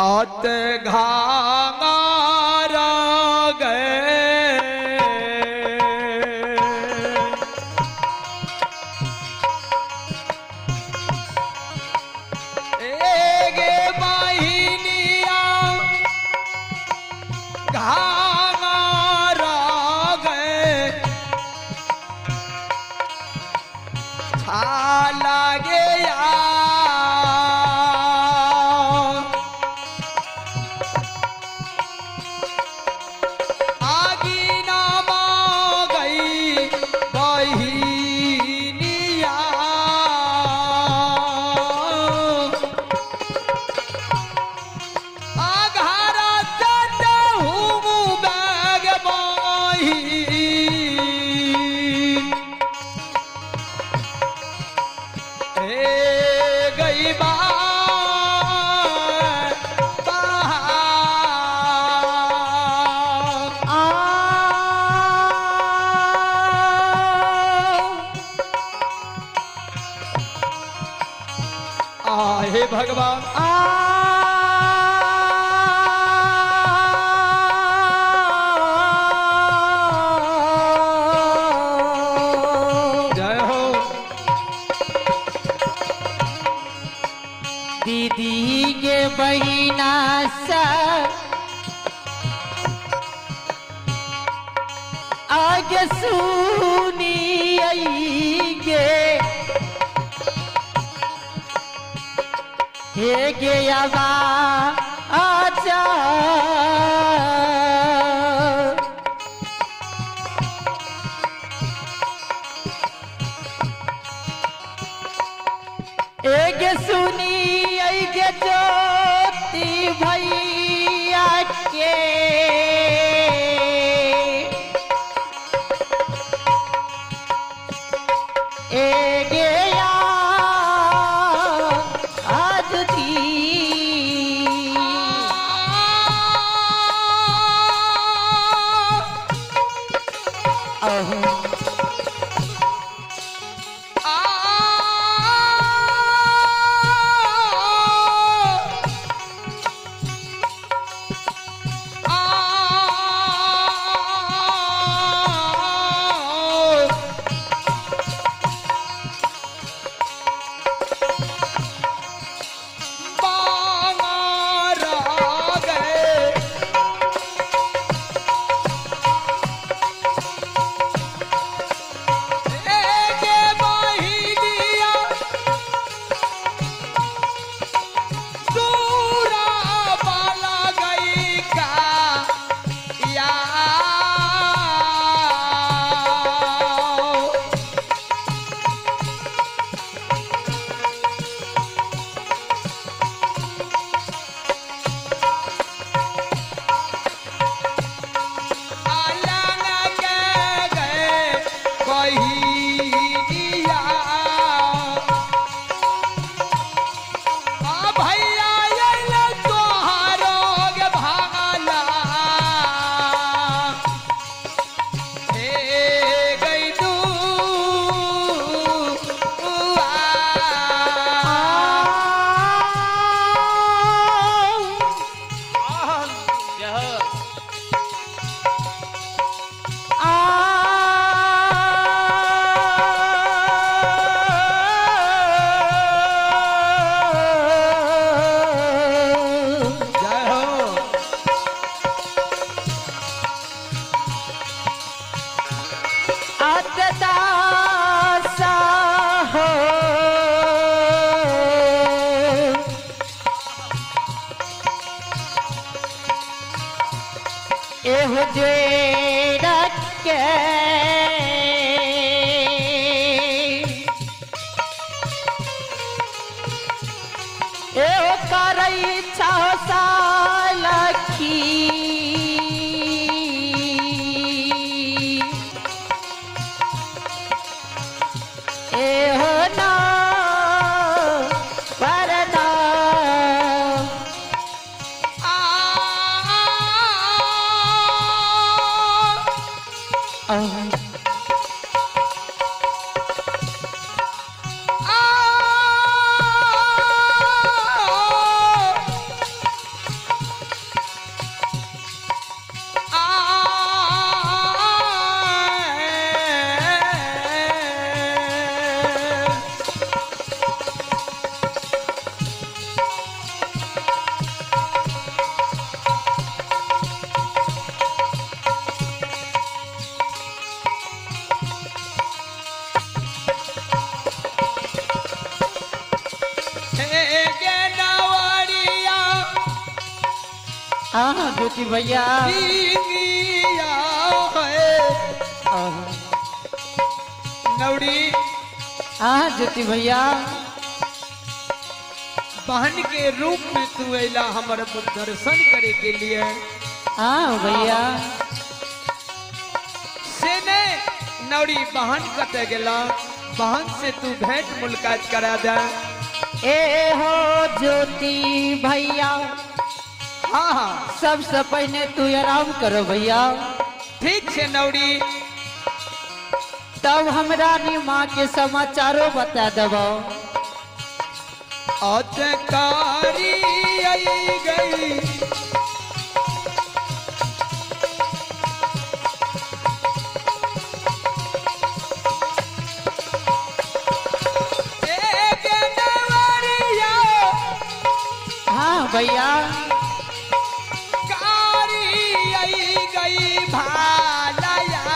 आत घांगारा गए एगे बाहिनिया घांगारा गए छाला गया हे भगवान जय हो। दीदी के बहिना सा आगे सुनी गे हे गया आजा एक सुनी गे ज्योति भैया के एक आ हाँ ज्योति भैया नौड़ी। हाँ ज्योति भैया बहन के रूप में तू अला हमर दर्शन करे के लिए। हाँ भैया से ने नौड़ी बहन कते गेला, बहन से तू भेंट मुलाकात करा दे। ए हो ज्योति भैया। हाँ हाँ सबसे पहले तू आराम करो भैया। ठीक है नौड़ी। तब हमरा नी माँ के समाचारों बता दबो। अतकारी आई गई एक नवरिया। हाँ भैया कारी आई गई भालया।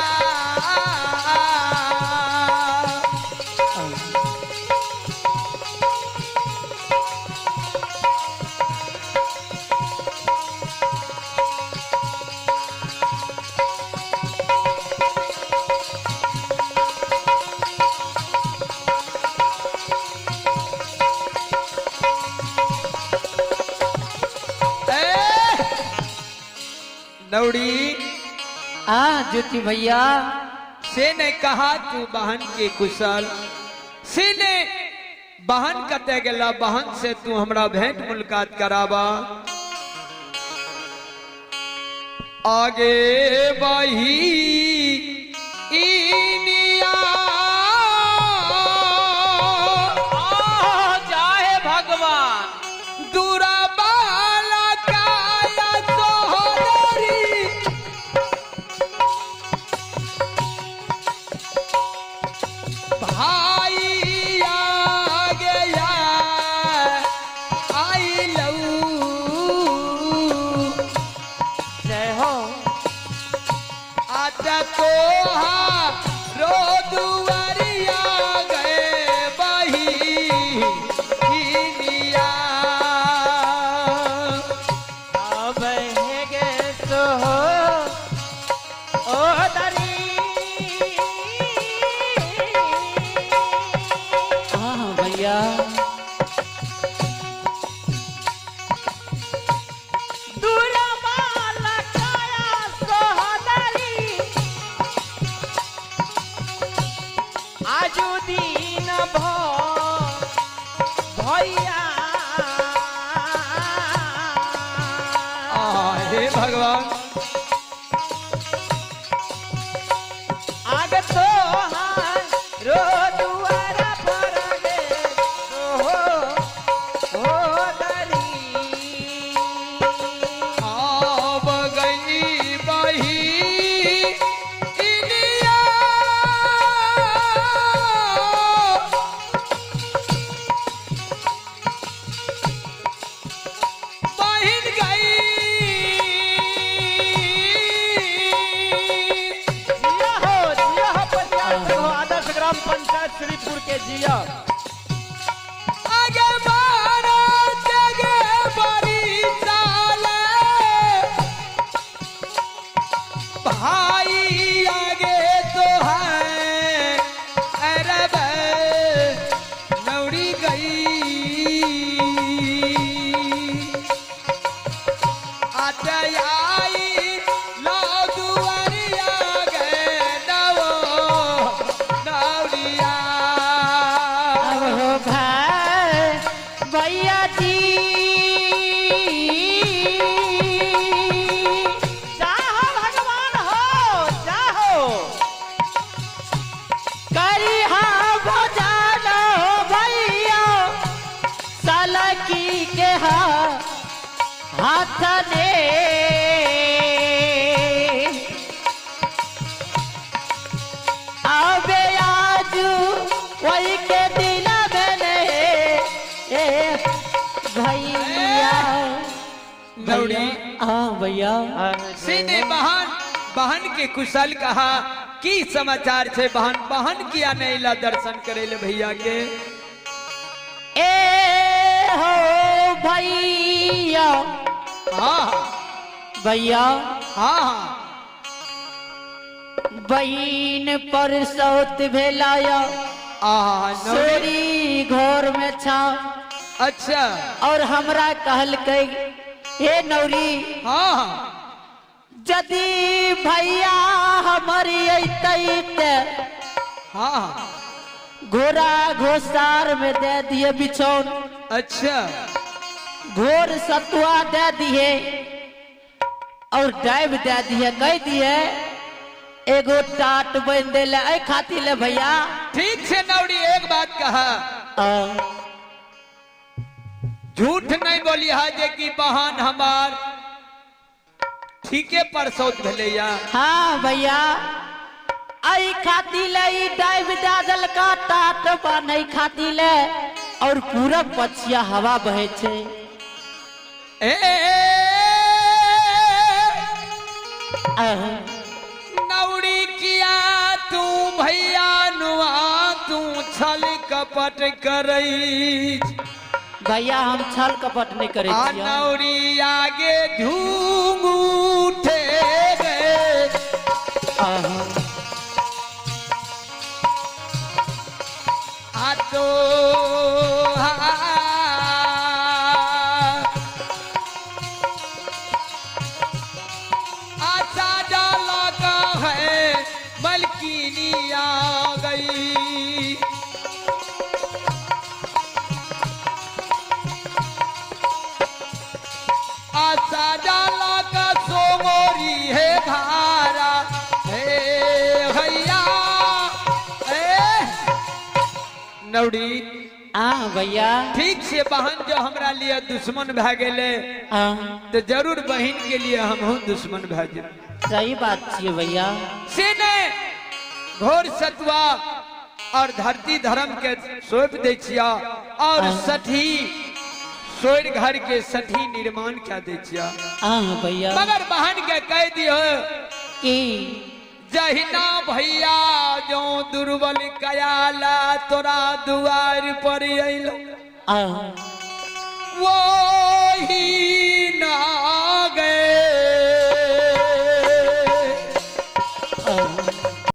नौड़ी। हाँ ज्योति भैया से ने कहा तू बहन के कुशल, से ने बहन कते गेला, बहन से तू हमरा भेंट मुलाकात कराबा। आगे बही इनिया जाए भगवान दूरा बाला काया सोहरी। भाई आ गया आई लऊ। जय हो आता तो रो दुआरिया गए बही इनिया। अब गे सो ओ दरी। हाँ भैया दूरा बाला काया सोहदरी आजू दीन भैया। हे भगवान आग तो रो दुआरा पर गे हो दरी। आब गई बही इनिया। बहिन गई जिया हो पंचायत हो आदर्श ग्राम पंचायत श्रीपुर के जिया। आगे मारा जगे बड़ी चाले भाई आगे तो है अरब नौड़ी गई। आते आई लाओ दुआरिया गए नवो नौड़िया। अब हो भाई भैया जी जाहो भगवान हो जाहो करी हाँ भोजाना हो भैया सलकी के हाथ ने। आबे आजू वही के दिल में ए भैया। नौड़ी। हाँ भैया सीने बहन बहन के कुशल कहा की समाचार छे बहन, बहन किया नहीं ला दर्शन करे ले भैया के। ए हो भैया हाँ भैया। हाँ हाँ। बहिन पर सौत भेलाया सोरी घर में छा। अच्छा। और हमरा कहलकै हे नौरी, हाँ यदि भैया हमर अइतै ते हाँ घोड़ा घोसार में दे दिए बिछौन। अच्छा। घोर सतुआ दे दिए और डाइब दे दिए, कह दिए एगो टाट बन देले ऐ खातिर ले भैया। ठीक से नौरी एक बात कहा, झूठ नहीं बोली हा जे कि बहन हमार ठीके पर सौत भेलैया। हाँ भैया, ऐ खातिर ले ई डाइब दे देलका टाट बनै खातिर ले और पूरा पछिया हवा बहे छे। ए नौरी किया तू भैया नुआ तू छल कपट करई। भैया हम छल कपट नहीं करे छियै। नौरी आगे झूम उठे गए आ तो आशा जाला का है मलकिनी आ गई। आशा जाला का सोमोरी है धारा हे भैया। ए नौरी। हाँ भैया। ठीक से बहन जो हमरा लिए दुश्मन भए गेले तो जरूर बहन के लिए हम हूँ दुश्मन भए जाए। सही बात छियै भैया। से ने घोर सतुआ और धरती धर्म के सौंप दै छिया और सठी सोर घर के सठी निर्माण क्या दै छिया। हाँ भैया। मगर बहन के कह दियो कि जहिना भैया जो दुर्बल कयाला तोरा दुआर पर अइलो वो ही ना गए।